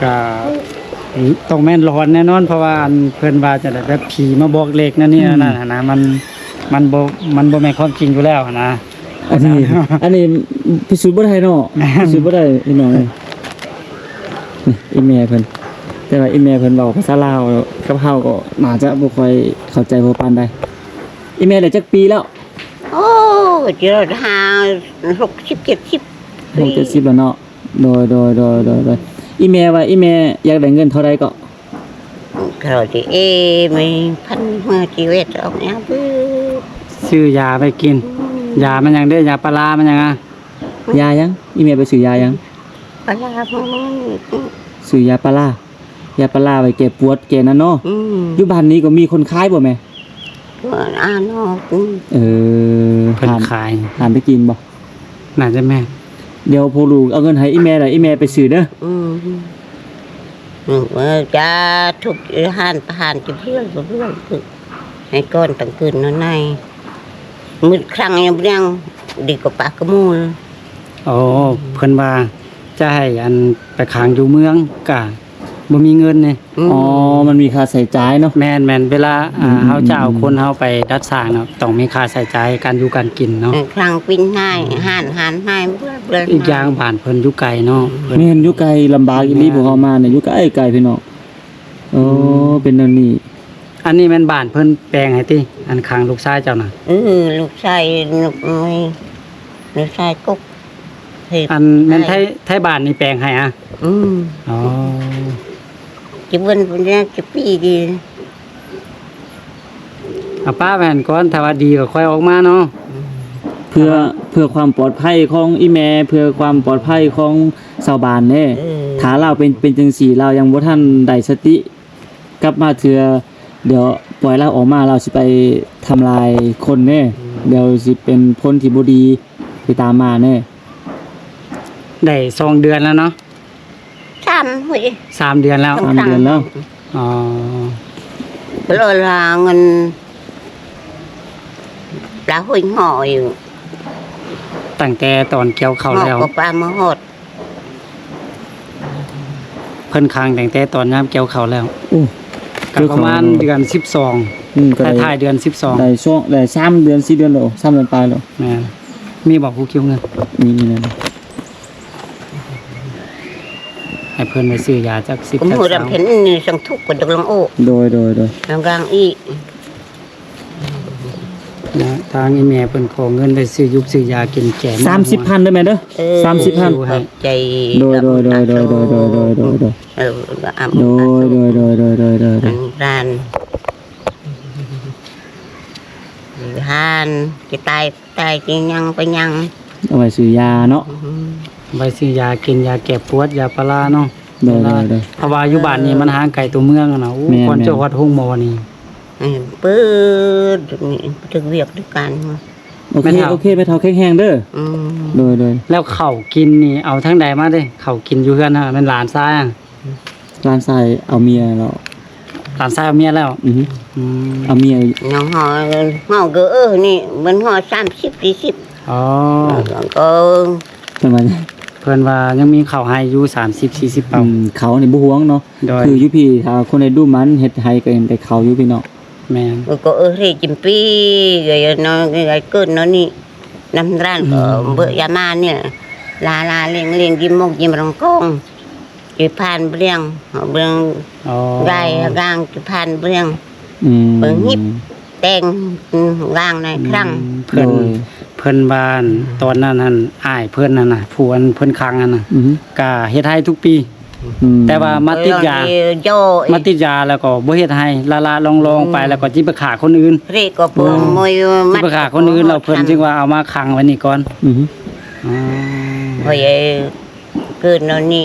ກໍຕ້ອງແມ່ນຫຼອນແນ່ນອນ ເພາະວ່າອັນເພິ່ນວ່າຈັ່ງໃດ ແບບຜີມາບອກເລກນັ້ນນີ້ ອືມ ນັ້ນຫັ້ນນະ ມັນ ມັນບໍ່ ມັນບໍ່ແມ່ນຄວາມຈິງຢູ່ແລ້ວຫັ້ນນະ ອັນນີ້ ອັນນີ້ພິສູດບໍ່ໄດ້ເນາະ ແມ່ນ ພິສູດບໍ່ໄດ້ພີ່ນ້ອງເອີຍ ນີ້ອີແມ່ເພິ່ນ ແຕ່ວ່າອີແມ່ເພິ່ນເວົ້າພາສາລາວກັບເຮົາກໍໜ້າຈະບໍ່ຄ່ອຍເຂົ້າໃຈພໍປານໃດ ອີແມ່ໄດ້ຈັກປີແລ້ວ? ໂອ້ ຈະຫ້າ ຫົກສິບ ເຈັດສິບ ຫົກເຈັດສິບແລ້ວເນາະ ໂດຍ ໂດຍ ອີແມ່ວ່າອີແມ່ຢາກໄດ້ເງິນເທົ່າໃດເກາະ? ເທົ່າທີ່ເອ ມີພັນເມື່ອຊີວິດອອກຍາບຶດ ຊື້ຢາໄປກິນ ອືມ ຢາມັນຫຍັງເດ້ ຢາປາລາມັນຫຍັງອະ? ຢາຫຍັງ? ອີແມ່ໄປຊື້ຢາຫຍັງ? ປາລາ ຊື້ຢາປາລາ ຢາປາລາໄວ້ແກ້ປວດແກ້ນັ້ນເນາະ ອືມ ຢູ່ບ້ານນີ້ກໍມີຄົນຂາຍບໍ່ແມ່? ອານອກ ອືມ ເອີ ເພິ່ນຂາຍ ຮ້ານໄປກິນບໍ່? ໜ້າຈະແມ່ນ ດຽວພວກລູກເອົາເງິນໃຫ້ອີແມ່ ແລ້ວອີແມ່ໄປຊື້ເດີ ອືມ ເອີ ຈາທຸກຮ້ານ ປະຫານຈະເພື່ອນ ເພື່ອນ ໃຫ້ກ່ອນຕັ້ງຄືນນອນໃນ ມືດຄັ້ງຍັງບໍ່ຍັງ ດີກວ່າປາກກະມູນ ໂອ້ ເພິ່ນວ່າຈະໃຫ້ອັນໄປຂັງຢູ່ເມືອງກະບໍ່ມີເງິນນີ້ ອືມ ອໍ ມັນມີຄ່າໃຊ້ຈ່າຍເນາະ ແມ່ນໆ ເວລາ ອືມ ເຮົາຈະເອົາ ອືມ ຄົນເຮົາໄປດັດສ້າງເນາະ ຕ້ອງມີຄ່າໃຊ້ຈ່າຍການຢູ່ການກິນເນາະ ເອີ ຄັ້ງປິ່ນຫາຍ ອືມ ຮ້ານ ຮ້ານຫາຍ ເບື່ອ ເບື່ອ ອີກຢ່າງບ້ານເພິ່ນຢູ່ໄກເນາະ ແມ່ນ ຢູ່ໄກ ລຳບາກອີ່ຫຼີ ແມ່ນ ພວກເຮົາມານີ້ຢູ່ໄກ ໄກພີ່ນ້ອງ ໂອ້ ອືມ ເປັນແນວນີ້ ອັນນີ້ແມ່ນບ້ານເພິ່ນແປງໃຫ້ຕິ ອັນຂັງລູກຊາຍເຈົ້ານະ? ເອີ ລູກຊາຍ ລູກ ເອີຍ ລູກຊາຍກົກ ເຮັດ ອັນແມ່ນໄທ ໄທບ້ານນີ້ແປງໃຫ້ອະ? ອືມ ອໍ ຈະເບິ່ນພຸ້ນແຫຼະ ຈະປີດີ ເອົາປ້າໄວ້ຫັ້ນກ່ອນ ຖ້າວ່າດີກໍຄ່ອຍອອກມາເນາະ ອືມ ເພື່ອ ເພື່ອຄວາມປອດໄພຂອງອີ່ແມ່ ເພື່ອຄວາມປອດໄພຂອງຊາວບ້ານເດ້ ເອີ ຖ້າລາວເປັນ ເປັນຈັ່ງຊີ້ ລາວຍັງບໍ່ທັນໄດ້ສະຕິ ກັບມາເທື່ອ ດຽວປ່ອຍລາວອອກມາ ລາວຊິໄປທຳລາຍຄົນເດ້ ອືມ ດຽວຊິເປັນຜົນທີ່ບໍ່ດີທີ່ຕາມມາເດ້ ໄດ້ສອງເດືອນແລ້ວເນາະ ສາມ ໂອ້ຍ ສາມເດືອນແລ້ວ ສາມເດືອນແລ້ວ ອໍ ລາວລາເງິນ ລາວໂຫຍຫໍ່ຢູ່ ຕັ້ງແຕ່ຕອນກ່ຽວເຂົ້າແລ້ວ ເຮົາກໍປາມາຮອດ ເພິ່ນຂັງຕັ້ງແຕ່ຕອນຍາມກ່ຽວເຂົ້າແລ້ວ ໂອ້ ກໍປະມານເດືອນສິບສອງ ອືມ ກໍໄດ້ ທ້າຍໆເດືອນສິບສອງ ໄດ້ຊ່ວງ ໄດ້ສາມເດືອນ ສີ່ເດືອນແລ້ວ ສາມເດືອນປາຍແລ້ວ ແມ່ນ ມີບໍ່ຜູ້ກ່ຽວເງິນ? ມີ ມີແລ້ວ ໃຫ້ເພິ່ນໄປຊື້ຢາຈັກສິບ ກໍໝູ່ດຳເພັນນີ້ສັງທຸກກໍຈັກລອງໂອ້ ໂດຍ ໂດຍ ໂດຍ ລອງກາງອີກ ນະ ທາງອີ່ແມ່ເພິ່ນຂໍເງິນໄປຊື້ຢຸກຊື້ຢາກິນແກ ສາມສິບພັນເດີແມ່ເດີ ເອີ ສາມສິບພັນ ຂອບໃຈ ໂດຍ ໂດຍ ໂດຍ ໂດຍ ເອີ ອາ ໂດຍ ໂດຍ ໂດຍ ໂດຍ ອາ ຮ້ານ ຮ້ານ ຈະຕາຍ ຕາຍ ຈະຫຍັງໄປຫຍັງ ເອົາໄວ້ຊື້ຢາເນາະ ອືມ ໄວ້ຊື້ຢາກິນ ຢາແກ້ປວດ ຢາປາລາເນາະ ໂດຍ ໂດຍ ໂດຍ ເພາະວ່າຢູ່ບ້ານນີ້ມັນຫ່າງໄກຕົວເມືອງຫັ້ນນະ ໂອ້ ແມ່ນ ກ່ອນຈະຮອດໂຮງໝໍນີ້ ອືມ ເປີດ ນີ້ ຖືກວຽກຖືກການ ໂອເຄ ແມ່ເຖົ້າ ໂອເຄ ແມ່ເຖົ້າແຂງແຮງເດີ ອືມ ໂດຍ ໂດຍ ແລ້ວເຂົ້າກິນນີ້ເອົາທາງໃດມາເດ້? ເຂົ້າກິນຢູ່ເຮືອນຫັ້ນແມ່ນຫຼານຊາຍ ຫຼານຊາຍເອົາເມຍແລ້ວ ຫຼານຊາຍເອົາເມຍແລ້ວ? ອືຮຶ ອືມ ເອົາເມຍ ນ້ອງເຮົາ ເຮົາກໍ ເອີ ນີ້ມັນຮອດສາມສິບສີ່ສິບ ອໍ ກໍ ເພິ່ນວ່າ ເພິ່ນວ່າຍັງມີເຂົ້າໄຮ່ຢູ່ສາມສິບສີ່ສິບເປົາ. ອືມ ເຂົ້ານີ້ບໍ່ຫ່ວງເນາະ. ໂດຍ ຄືຢູ່ພີ້ ຖ້າຄົນໃດດຸໝັ່ນເຮັດໄຮ່ກໍເຫັນແຕ່ເຂົ້າຢູ່ພີ່ນ້ອງ. ແມ່ນ ກໍເອີເຮຈິມປີ ເອີເນາະ ເກີດເນາະນີ້ ນຳຮ້ານກໍ ອືມ ເບີຍາມານີ້ ລາລາເລງເລງ ຢິມມົກ ຢິມຣອງກອງ ຈິຜ່ານເບືອງ ເບືອງ ອໍ ໄດ້ກາງ ຈິຜ່ານເບືອງ ອືມ ເບິ່ງຮິບ ແຕ່ງ ອືມ ວາງໃນ ອືມ ຄັ້ງ ເພິ່ນ ໂດຍ ເພິ່ນວ່າ ອືມ ຕອນນັ້ນຫັ້ນ ອ້າຍເພິ່ນຫັ້ນນະ ຜູ້ອັນເພິ່ນຂັງຫັ້ນນະ ອືມ ກໍເຮັດໄຮ່ທຸກປີ. ອືມ ແຕ່ວ່າມາຕິດຢາ ເອີ ມາຕິດຢາແລ້ວກໍບໍ່ເຮັດໄຮ່ ລະລະລອງໆ ອືມ ໄປ ແລ້ວກໍຈິໄປຂ້າຄົນອື່ນ ເຣກໍເບິ່ງ ໂອ້ຍ ມວຍ ຈິໄປຂ້າຄົນອື່ນ ແລ້ວເພິ່ນຈຶ່ງວ່າເອົາມາຂັງໄວ້ນີ້ກ່ອນ. ອືຮຶ ອໍ ໂອ້ຍ ເກີດແນວນີ້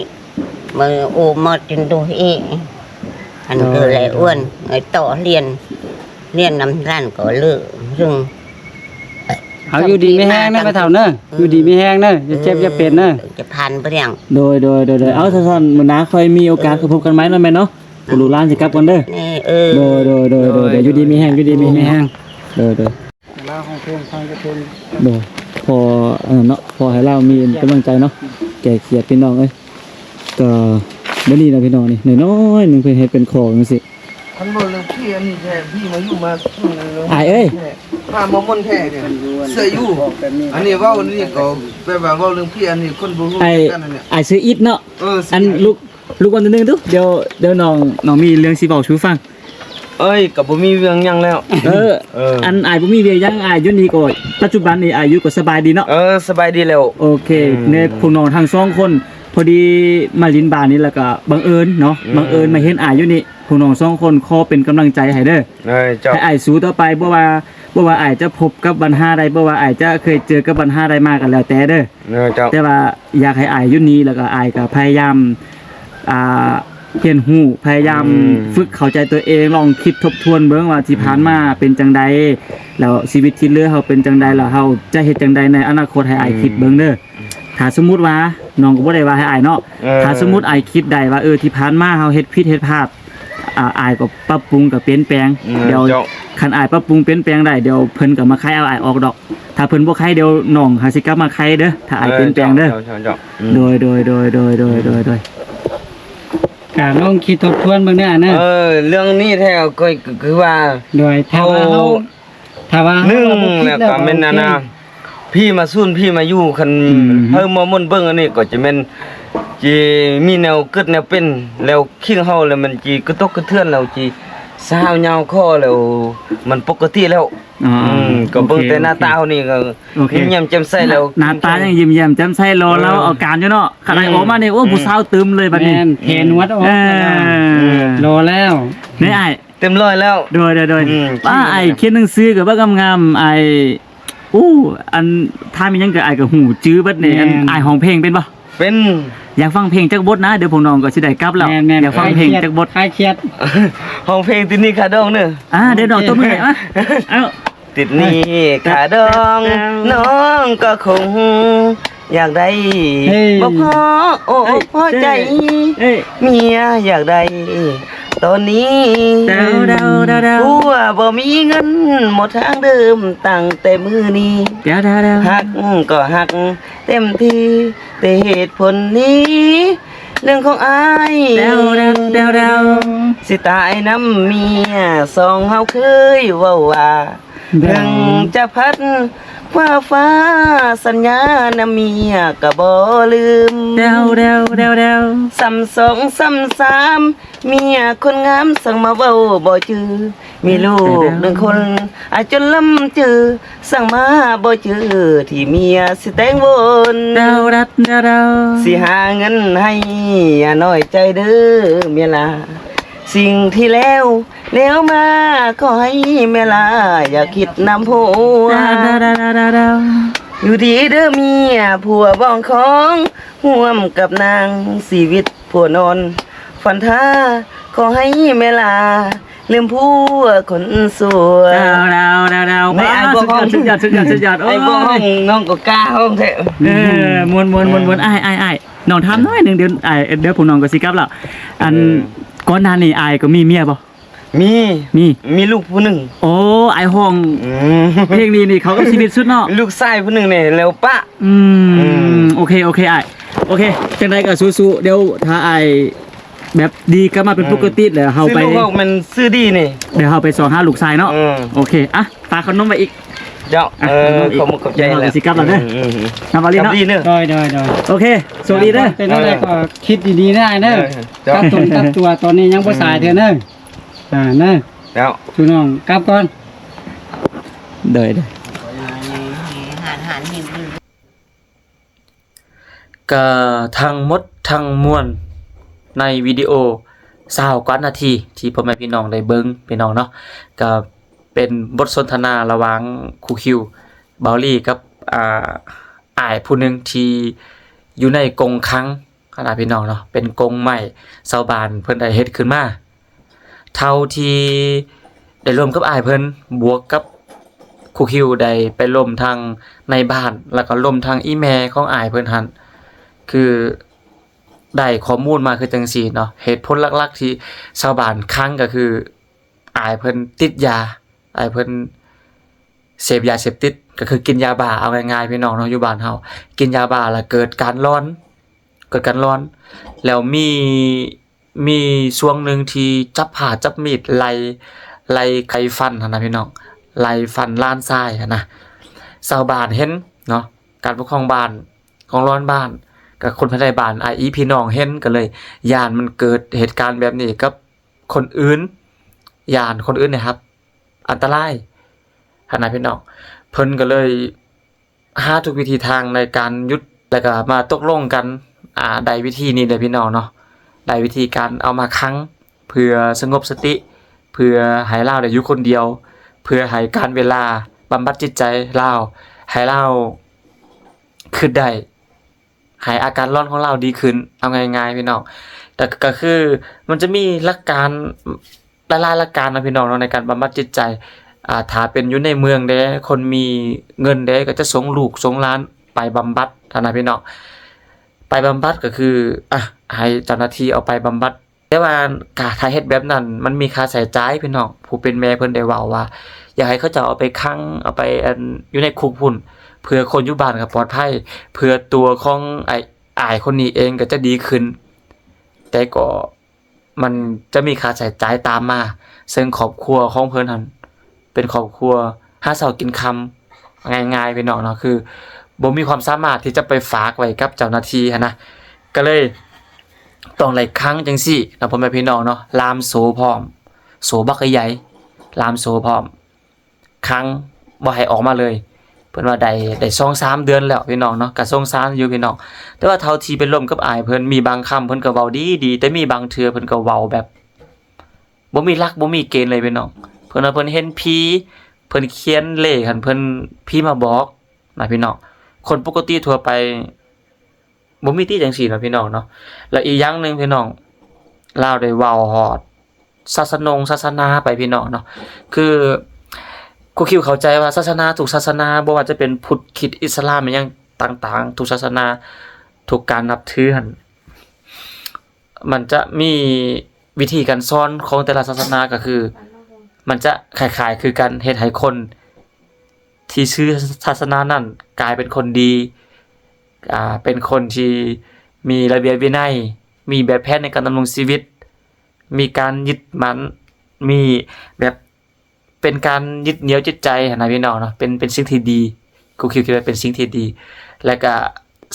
ມາໂອມາຈົນໂດເອ ອັນ ໂດຍ ເກີດແລອ້ວນ ໂດຍ ໄອ້ຕໍ່ຮຽນ ຮຽນນຳຮ້ານກໍເລີກ ເຊິ່ງ ເອົາ ຢູ່ດີມີແຮງເດີແມ່ເຖົ້າເດີ ເອີ ຢູ່ດີມີແຮງເດີ ຢ່າເຈັບ ເອີ ຢ່າເປັນເດີ ຈະຜ່ານບໍ່ດຽງ. ໂດຍ ໂດຍ ໂດຍ ໂດຍ ເອີ ເອົາ ຊັ້ນໆ ມື້ໜ້າຄ່ອຍມີໂອກາດ ເອີ ກໍພົບກັນໃໝ່ເນາະແມ່ເນາະ ເອີ ໂດຍ ໂດຍ ໂດຍ ໂດຍ ໂດຍ ໂດຍ ຢູ່ດີມີແຮງ ຢູ່ດີມີແຮງ ໂດຍ ໂດຍ ໂດຍ ໂດຍ ລາວຮ້ອງເພງຟັງແຕ່ເພງ ໂດຍ ພໍ ອັນນັ້ນເນາະ ພໍໃຫ້ລາວມີກຳລັງໃຈເນາະ ແກ້ຄຽດພີ່ນ້ອງເອີຍ. ກໍບໍ່ນີ້ລະພີ່ນ້ອງ ນີ້ນ້ອຍໆໜຶ່ງ ເພິ່ນເຮັດເປັນຂອງຈັ່ງຊີ້. ຄັນເວົ້າເລື່ອງຜີອັນນີ້ແທ້ ຜີມາຢູ່ມາຊຸນເລື່ອງ ອ້າຍເອີຍ ພາມາມົນແທ້ນີ້ ເຊື່ອຢູ່. ອັນນີ້ເວົ້າອັນນີ້ກໍແບບວ່າເວົ້າເລື່ອງຜີອັນນີ້ ຄົນບໍ່ຮູ້ ອ້າຍ ຄືກັນນັ້ນແຫຼະ. ອ້າຍຊື່ອິດເນາະ. ເອີ ອັນລູກ ລູກເວົ້າໜ້ອຍໜຶ່ງດູ ດຽວ ດຽວນ້ອງ ນ້ອງມີເລື່ອງຊິເວົ້າສູ່ຟັງ. ເອີຍ ກໍບໍ່ມີວຽກຫຍັງແລ້ວ. ເອີ ເອີ ອັນອ້າຍບໍ່ມີວຽກຫຍັງ ອ້າຍຢູ່ນີ້ກໍ ປັດຈຸບັນນີ້ອ້າຍຢູ່ກໍສະບາຍດີເນາະ? ເອີ ສະບາຍດີແລ້ວ. ໂອເຄ ອືມ ໃນພວກນ້ອງທັງສອງຄົນ ພໍດີມາຫຼິ້ນບານນີ້ ແລ້ວກໍບັງເອີນເນາະ ອືມ ບັງເອີນມາເຫັນອ້າຍຢູ່ນີ້ ພວກນ້ອງສອງຄົນຂໍເປັນກຳລັງໃຈໃຫ້ເດີ ເອີ ເຈົ້າ ໃຫ້ອ້າຍສູ້ຕໍ່ໄປ. ບໍ່ວ່າ ບໍ່ວ່າອ້າຍຈະພົບກັບບັນຫາໃດ ບໍ່ວ່າອ້າຍຈະເຄີຍເຈີກັບບັນຫາໃດມາກໍແລ້ວແຕ່ເດີ ເອີ ເຈົ້າ ແຕ່ວ່າຢາກໃຫ້ອ້າຍຢູ່ນີ້ ແລ້ວກໍອ້າຍກໍພະຍາຍາມ ອ່າ ຮຽນຮູ້ ພະຍາຍາມ ອືມ ຝຶກເຂົ້າໃຈຕົວເອງ ລອງຄິດທົບທວນເບິ່ງວ່າທີ່ຜ່ານມາ ອືມ ເປັນຈັ່ງໃດ ແລ້ວຊີວິດທີ່ເຫຼືອເຮົາເປັນຈັ່ງໃດ ແລ້ວເຮົາຈະເຮັດຈັ່ງໃດໃນອະນາຄົດ ໃຫ້ອ້າຍ ອືມ ຄິດເບິ່ງເດີ. ຖ້າສົມມຸດວ່າ ນ້ອງກໍບໍ່ໄດ້ວ່າໃຫ້ອ້າຍເນາະ ເອີ ຖ້າສົມມຸດອ້າຍຄິດໄດ້ວ່າ ເອີ ທີ່ຜ່ານມາເຮົາເຮັດຜິດເຮັດພາດ ອາ ອ້າຍກໍປັບປຸງກໍປ່ຽນແປງ ອືມ ດຽວ ເຈົ້າ ຄັນອ້າຍປັບປຸງປ່ຽນແປງໄດ້ ດຽວເພິ່ນກໍມາໄຄເອົາອ້າຍອອກດອກ. ຖ້າເພິ່ນບໍ່ໄຄ ດຽວນ້ອງຫາຊິກັບມາໄຄເດີ ຖ້າອ້າຍ ເອີ ປ່ຽນແປງເດີ ເຈົ້າ ເຈົ້າ ເຈົ້າ ອືມ ໂດຍ ໂດຍ ໂດຍ ໂດຍ ໂດຍ ອືມ ໂດຍ ໂດຍ ກະລອງຄິດທົບທວນເບິ່ງເດີອ້າຍເດີ. ເອີ ເລື່ອງນີ້ແທ້ກໍຄືວ່າ ໂດຍ ຖ້າວ່າເຮົາ ເຮົາ ຖ້າວ່າເຮົາ ໜຶ່ງ ວ່າບໍ່ຄິດແລ້ວກໍ ແລ້ວກໍແມ່ນ ໂອເຄ ອັນນ່າ ພີມາຊຸນພີມາຢູ່ ຄັນ ອືມ ເຮົາມາມົນເບິ່ງອັນນີ້ກໍຈະແມ່ນ ຈະມີແນວເກີດແນວເປັນ ແລ້ວຄີງເຮົາ ແລ້ວມັນຈະກະທົບກະເທືອນ ແລ້ວຈະຊາວຍາວຄໍ ແລ້ວມັນປົກກະຕິແລ້ວ. ອໍ ອືມ ກໍເບິ່ງແຕ່ໜ້າຕາເຮົານີ້ກໍ ໂອເຄ ໂອເຄ ຍິ້ມແຍ້ມແຈ່ມໃສແລ້ວ ໜ້າຕາຍັງຍິ້ມແຍ້ມແຈ່ມໃສ ລໍ ເອີ ເລົ່າເອົາການຢູ່ເນາະ. ຄັນໄດ້ອອກມານີ້ ອືມ ໂອ້ ອືມ ຜູ້ສາວຕຶມເລີຍບັດນີ້ ແມ່ນ ແຂນຫວັດອອກ ເອີ ແລ້ວ ລໍແລ້ວ ນີ້ອ້າຍ ເຕັມຮ້ອຍແລ້ວ. ໂດຍ ໂດຍ ໂດຍ ອືມ ປ້າ ອ້າຍຂຽນໜັງສືກໍບັກງາມໆ ອ້າຍ ໂອ້ ອັນ ຖ້າມີຫຍັງກໍອ້າຍກໍຮູ້ຈື່ເບິດນີ້. ແມ່ນ ອັນ ອ້າຍຮ້ອງເພງເປັນບໍ່? ເປັນ. ຢາກຟັງເພງຈັກບົດນະ ດຽວພວກນ້ອງກໍຊິໄດ້ກັບແລ້ວ. ແມ່ນໆ ຢາກຟັງເພງຈັກບົດ? ຄາຍຄຽດ ຄາຍຄຽດ ຮ້ອງເພງຕິດໜີ້ຄ່າດອງເດີ. ອ່າ ດຽວນ້ອງຕົບມືໃຫ້ ເອົາ ຕິດໜີ້ຄ່າດອງ ນ້ອງກໍຄົງ ຢາກໄດ້ ເອີ ບໍ່ພໍ ໂອ້ ເອີ ພໍໃຈ ເອີ ເມຍຢາກໄດ້ຕອນນີ້ ດາວ ດາວ ດາວ ດາວ ຜົວບໍ່ມີເງິນ ໝົດທາງເດີມຕັ້ງແຕ່ມື້ນີ້ ດາວ ດາວ ດາວ ຮັກກໍຮັກເຕັມທີ່ ແຕ່ເຫດຜົນນີ້ ເລື່ອງຂອງອ້າຍ ດາວ ດາວ ດາວ ດາວ ຊິຕາຍນຳເມຍ ສອງເຮົາເຄີຍເວົ້າວ່າ ເຖິງຈະພັດພາຟ້າສັນຍານຳເມຍກໍບໍ່ລືມ ດາວ ດາວ ດາວ ດາວ ຊ້ຳສອງຊ້ຳສາມ ເມຍຄົນງາມສັ່ງມາເວົ້າບໍ່ຈື່ ມີລູກໜຶ່ງຄົນອາຈົນລ້ຳຈື່ ສັ່ງມາບໍ່ຈື່ ທີ່ເມຍຊິແຕ່ງວົນ ດາວ ດາວ ດາວ ດາວ ຊິຫາເງິນໃຫ້ ຢ່ານ້ອຍໃຈເດີເມຍຫຼ້າ ສິ່ງທີ່ແລ້ວ ແລ້ວມາຂໍໃຫ້ແມ່ຫຼ້າຢ່າຄິດນຳຜົວ ດາວ ດາວ ດາວ ດາວ ດາວ ຢູ່ດີເດີເມຍ ຜົວບ້ອງຂອງຮ່ວມກັບນາງ ຊີວິດຜົວນອນຝັນທ່າ ຂໍໃຫ້ແມ່ຫຼ້າລືມຜົວຄົນຊົ່ວ ດາວ ດາວ ດາວ ດາວ ແມ່ອ້າຍ ສຸດຍອດ ສຸດຍອດ ສຸດຍອດ ໂອ້ຍ ອ້າຍບໍ່ຮ້ອງ ນ້ອງກໍກ້າຮ້ອງແທ້ ເອີ ມ່ວນ ມ່ວນ ມ່ວນ ອ້າຍ ອ້າຍ ອ້າຍ ນ້ອງຖາມໜ້ອຍໜຶ່ງ ດຽວອ້າຍ ດຽວພວກນ້ອງກໍຊິກັບແລ້ວ ອັນ ເອີ ກ່ອນໜ້ານີ້ອ້າຍກໍມີເມຍບໍ່? ມີ ມີ ມີລູກຜູ້ໜຶ່ງ. ໂອ້ ອ້າຍຮ້ອງ ອືມ ເພງນີ້ນີ້ເຂົ້າກັບຊີວິດສຸດເນາະ. ລູກຊາຍຜູ້ໜຶ່ງນີ້ແລ້ວປະ. ອືມ ອືມ ໂອເຄ ໂອເຄ ອ້າຍ ໂອເຄ. ຈັ່ງໃດກໍສູ້ໆ ດຽວຖ້າອ້າຍແບບດີກັບມາເປັນ ອືມ ປົກກະຕິແລ້ວ ເຮົາໄປ ຊື້ລູກເຮົາແມ່ນຊື້ດີນີ້ ດຽວເຮົາໄປຊອກຫາລູກຊາຍເນາະ. ອືມ ໂອເຄ. ອ່ະ ຝາກຂະໜົມໄວ້ອີກ. ເຈົ້າ ເອີ ຂອບໃຈ ດຽວເຮົາກໍຊິກັບແລ້ວເດີ. ອືມໆໆ ນຳບາລີເນາະ. ໂດຍໆໆ ໂອເຄ ໂຊກດີເດີ. ເອີ ຈັ່ງໃດກໍຄິດດີໆ ນະອ້າຍເດີ. ເອີ ເຈົ້າ ກັບຕົນກັບຕົວ ຕອນນີ້ຍັງບໍ່ສາຍເທື່ອເດີ. ອ່າ ນະ ເຈົ້າ ພີ່ນ້ອງກັບກ່ອນ. ໂດຍໆ ກະທັງໝົດທັງມວນໃນວິດີໂອຊາວກວ່ານາທີ ທີ່ພໍ່ແມ່ພີ່ນ້ອງໄດ້ເບິ່ງ ພີ່ນ້ອງເນາະ, ກະເປັນບົດສົນທະນາລະຫວ່າງຄູຄິວ ເບົາລີ ກັບ ອ່າ ອ້າຍຜູ້ໜຶ່ງທີ່ຢູ່ໃນກົງຄັງຫັ້ນນະ ພີ່ນ້ອງເນາະ, ເປັນກົງໄມ້ຊາວບ້ານເພິ່ນໄດ້ເຮັດຂຶ້ນມາ. ເທົ່າທີ່ໄດ້ລົມກັບອ້າຍເພິ່ນ ບວກກັບຄູຄິວໄດ້ໄປລົມທັງໃນບ້ານ ແລ້ວກໍລົມທັງອີ່ແມ່ຂອງອ້າຍເພິ່ນຫັ້ນ ຄືໄດ້ຂໍ້ມູນມາຄືຈັ່ງຊີ້ເນາະ. ເຫດຜົນຫຼັກໆທີ່ຊາວບ້ານຄັງກໍຄືອ້າຍເພິ່ນຕິດຢາ, ອ້າຍເພິ່ນເສບຢາເສບຕິດ ກໍຄືກິນຢາບ້າ. ເອົາງ່າຍໆ ພີ່ນ້ອງເນາະ, ຢູ່ບ້ານເຮົາກິນຢາບ້າແລ້ວເກີດການຫຼອນ ເກີດການຫຼອນ ແລ້ວມີ ມີຊ່ວງໜຶ່ງທີ່ຈັບຜ້າຈັບມີດໄລ່ ໄລ່ໄຂຟັນຫັ້ນນະ ພີ່ນ້ອງ, ໄລ່ຟັນຫຼານຊາຍຫັ້ນນະ. ຊາວບ້ານເຫັນເນາະ, ການປົກຄອງບ້ານ ກອງຫຼອນບ້ານ ກັບຄົນພາຍໃນບ້ານ ອ້າຍອີ່ພີ່ນ້ອງເຫັນ ກໍເລີຍຢ້ານມັນເກີດເຫດການແບບນີ້ກັບຄົນອື່ນ, ຢ້ານຄົນອື່ນໄດ້ຮັບອັນຕະລາຍຫັ້ນນະ ພີ່ນ້ອງ. ເພິ່ນກໍເລີຍ ຫາທຸກວິທີທາງໃນການຢຸດ ແລ້ວກໍມາຕົກລົງກັນ ອ່າ ໄດ້ວິທີນີ້ເດີ ພີ່ນ້ອງເນາະ, ໄດ້ວິທີການເອົາມາຂັງ ເພື່ອສະຫງົບສະຕິ ເພື່ອໃຫ້ລາວໄດ້ຢູ່ຄົນດຽວ ເພື່ອໃຫ້ການເວລາບຳບັດຈິດໃຈລາວ ໃຫ້ລາວຄິດໄດ້ ໃຫ້ອາການຫຼອນຂອງລາວດີຂຶ້ນ. ເອົາງ່າຍໆ ພີ່ນ້ອງ, ແຕ່ກໍຄືມັນຈະມີຫຼັກການ ຫຼາຍໆຫຼັກການເນາະ ພີ່ນ້ອງເນາະ ໃນການບຳບັດຈິດໃຈ. ອ່າ ຖ້າເປັນຢູ່ໃນເມືອງເດ້ ຄົນມີເງິນເດ້ ກໍຈະສົ່ງລູກສົ່ງຫຼານໄປບຳບັດຫັ້ນນະ ພີ່ນ້ອງ. ໄປບຳບັດກໍຄື ອ່າ ໃຫ້ເຈົ້າໜ້າທີ່ເອົາໄປບຳບັດ, ແຕ່ວ່າການ ຖ້າເຮັດແບບນັ້ນ ມັນມີຄ່າໃຊ້ຈ່າຍ ພີ່ນ້ອງ. ຜູ້ເປັນແມ່ເພິ່ນໄດ້ເວົ້າວ່າ ຢາກໃຫ້ເຂົາເຈົ້າເອົາໄປຂັງ ເອົາໄປ ອັນ ຢູ່ໃນຄຸກພຸ້ນ ເພື່ອຄົນຢູ່ບ້ານກໍປອດໄພ ເພື່ອຕົວຂອງອ້າຍ ອ້າຍຄົນນີ້ເອງກໍຈະດີຂຶ້ນ, ແຕ່ກໍ ມັນຈະມີຄ່າໃຊ້ຈ່າຍຕາມມາ, ເຊິ່ງຄອບຄົວຂອງເພິ່ນຫັ້ນເປັນຄອບຄົວຫາເຊົ້າກິນຄ່ຳ ງ່າຍໆ ພີ່ນ້ອງເນາະ, ຄືບໍ່ມີຄວາມສາມາດທີ່ຈະໄປຝາກໄວ້ກັບເຈົ້າໜ້າທີ່ຫັ້ນນະ, ກໍເລີຍຕ້ອງໄດ້ຂັງຈັ່ງຊີ້ເນາະ ພໍ່ແມ່ພີ່ນ້ອງເນາະ, ລ່າມໂສ້ພ້ອມ ໂສ້ບັກໃຫຍ່ໆ ລ່າມໂສ້ພ້ອມ. ຂັງ ບໍ່ໃຫ້ອອກມາເລີຍ. ເພິ່ນວ່າໄດ້ ໄດ້ສອງສາມເດືອນແລ້ວ ພີ່ນ້ອງເນາະ, ກໍສົງສານຢູ່ ພີ່ນ້ອງ. ແຕ່ວ່າເທົ່າທີ່ໄປລົມກັບອ້າຍເພິ່ນ ມີບາງຄຳເພິ່ນກໍເວົ້າດີໆ, ແຕ່ມີບາງເທື່ອເພິ່ນກໍເວົ້າແບບບໍ່ມີຫຼັກ ບໍ່ມີເກນເລີຍ ພີ່ນ້ອງ. ເພິ່ນວ່າເພິ່ນເຫັນຜີ, ເພິ່ນຂຽນເລກຫັ້ນ ເພິ່ນ ຜີມາບອກນະ ພີ່ນ້ອງ. ຄົນປົກກະຕິທົ່ວໄປ ບໍ່ມີຕິຈັ່ງຊີ້ເນາະ ພີ່ນ້ອງເນາະ. ແລະ ອີກຢ່າງໜຶ່ງ ພີ່ນ້ອງ, ລາວໄດ້ເວົ້າຮອດສາສະໜົງສາສະໜາໄປ ພີ່ນ້ອງເນາະ. ຄືຄູຄິວເຂົ້າໃຈວ່າສາສະໜາທຸກສາສະໜາ ບໍ່ວ່າຈະເປັນພຸດ, ຄຣິດ, ອິດສະລາມ ອີ່ຫຍັງຕ່າງໆ ທຸກສາສະໜາ, ທຸກການນັບຖືຫັ້ນ ມັນຈະມີວິທີການສອນຂອງແຕ່ລະສາສະໜາ ກໍຄືມັນຈະຄ້າຍໆຄືກັນ, ເຮັດໃຫ້ຄົນທີ່ຖືສາສະໜານັ້ນກາຍເປັນຄົນດີ, ອ່າ ເປັນຄົນທີ່ມີລະບຽບວິໄນ, ມີແບບແຜນໃນການດຳລົງຊີວິດ, ມີການຍຶດໝັ້ນ, ມີແບບ ເປັນການຍຶດໜຽວຈິດໃຈຫັ້ນນະ ພີ່ນ້ອງເນາະ, ເປັນ ເປັນສິ່ງທີ່ດີ. ຄູຄິວຄິດວ່າເປັນສິ່ງທີ່ດີ. ແລ້ວກະ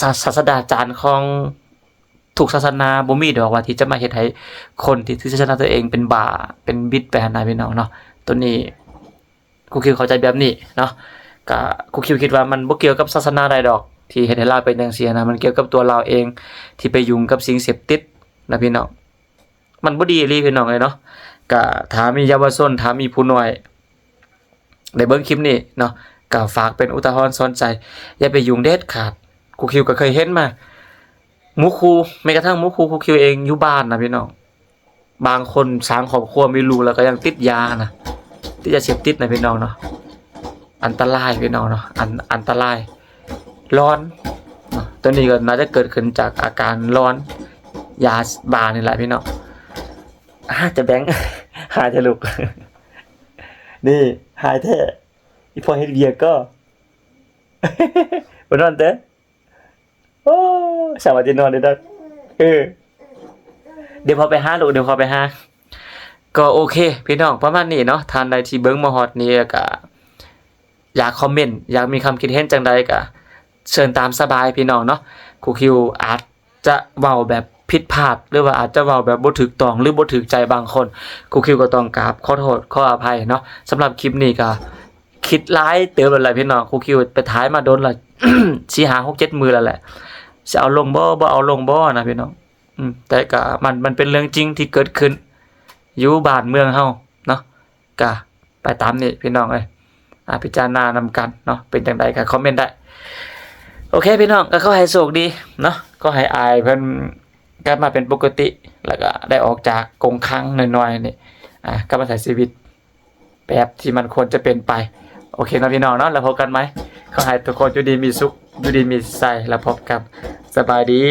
ສາ ສາສະດາຈານຂອງທຸກສາສະໜາບໍ່ມີດອກວ່າທີ່ຈະມາເຮັດໃຫ້ຄົນທີ່ຖືສາສະໜາຕົວເອງເປັນບ້າ ເປັນບິດໄປຫັ້ນນະ ພີ່ນ້ອງເນາະ. ໂຕນີ້ຄູຄິວເຂົ້າໃຈແບບນີ້ເນາະ. ກະຄູຄິວຄິດວ່າມັນບໍ່ກ່ຽວກັບສາສະໜາໃດດອກ ທີ່ເຮັດໃຫ້ລາວເປັນຈັ່ງຊີ້ນະ, ມັນກ່ຽວກັບຕົວລາວເອງທີ່ໄປຫຍຸ້ງກັບສິ່ງເສບຕິດນະ ພີ່ນ້ອງ. ມັນບໍ່ດີອີ່ຫຼີ ພີ່ນ້ອງເອີຍເນາະ. ກະຖ້າມີເຍົາວະຊົນ ຖ້າມີຜູ້ນ້ອຍໄດ້ເບິ່ງຄລິບນີ້ເນາະ ກະຝາກເປັນອຸທາຫອນສອນໃຈ, ຢ່າໄປຫຍຸ້ງເດັດຂາດ. ຄູຄິວກໍເຄີຍເຫັນມາ ໝູ່ຄູ່ ແມ້ກະທັ່ງໝູ່ຄູ່ຄູຄິວເອງຢູ່ບ້ານນະ ພີ່ນ້ອງ, ບາງຄົນສ້າງຄອບຄົວ ມີລູກແລ້ວກໍຍັງຕິດຢານະ, ຕິດຢາເສບຕິດນະ ພີ່ນ້ອງເນາະ. ອັນຕະລາຍ ພີ່ນ້ອງເນາະ, ອັນ ອັນຕະລາຍ. ຫຼອນເນາະ, ຕົວນີ້ກໍໜ້າຈະເກີດຂຶ້ນຈາກອາການຫຼອນຢາບ້ານີ້ແຫຼະ ພີ່ນ້ອງ. ອາ ຈະແບ່ງ ຫາຍແທ້ລູກ ນີ້ຫາຍແທ້ ອີ່ພໍ່ເຮັດວຽກກໍ ບໍ່ນອນເດີ ໂອ້ ສາມາທິດນອນເດີ ເອີ ດຽວພໍ່ໄປຫາລູກ ດຽວພໍ່ໄປຫາ ກໍໂອເຄພີ່ນ້ອງ ປະມານນີ້ເນາະ ທ່ານໃດທີ່ເບິ່ງມາຮອດນີ້ ກໍຢາກຄອມເມັນ ຢາກມີຄຳຄິດເຫັນຈັ່ງໃດ ກໍເຊີນຕາມສະບາຍພີ່ນ້ອງເນາະ ຄູຄິວອາດ ຈະເວົ້າແບບຜິດພາດ ຫຼືວ່າອາດຈະເວົ້າແບບບໍ່ຖືກຕ້ອງ ຫຼືບໍ່ຖືກໃຈບາງຄົນ ຄູຄິວກໍຕ້ອງກາບຂໍໂທດຂໍອະໄພເນາະ. ສຳລັບຄລິບນີ້ກໍຄິດຫຼາຍເຕີບແລ້ວແຫຼະພີ່ນ້ອງ ຄູຄິວໄປຖ່າຍມາດົນລະ ສີ່ ຫ້າ ຫົກ ເຈັດ ມື້ແລ້ວແຫຼະ ຊິເອົາລົງບໍ່ ບໍ່ເອົາລົງບໍ່ນະພີ່ນ້ອງ. ອືມ ແຕ່ກໍມັນ ມັນເປັນເລື່ອງຈິງທີ່ເກີດຂຶ້ນຢູ່ບ້ານເມືອງເຮົາເນາະ. ກະໄປຕາມນີ້ພີ່ນ້ອງເອີຍ ອາ ພິຈາລະນານຳກັນເນາະ ເປັນຈັ່ງໃດກໍຄອມເມັນໄດ້. ໂອເຄພີ່ນ້ອງ ກໍຂໍໃຫ້ໂຊກດີເນາະ ຂໍໃຫ້ອ້າຍເພິ່ນກັບມາເປັນປົກກະຕິ ແລ້ວກໍໄດ້ອອກຈາກກົງຂັງນ້ອຍໆນີ້ ອາ ກັບມາໃຊ້ຊີວິດແບບທີ່ມັນຄວນຈະເປັນໄປ. ໂອເຄເນາະພີ່ນ້ອງເນາະ ແລ້ວພົບກັນໃໝ່ ຂໍໃຫ້ທຸກຄົນຢູ່ດີມີສຸກ ຢູ່ດີມີໄຊ ແລ້ວພົບກັນ ສະບາຍດີ.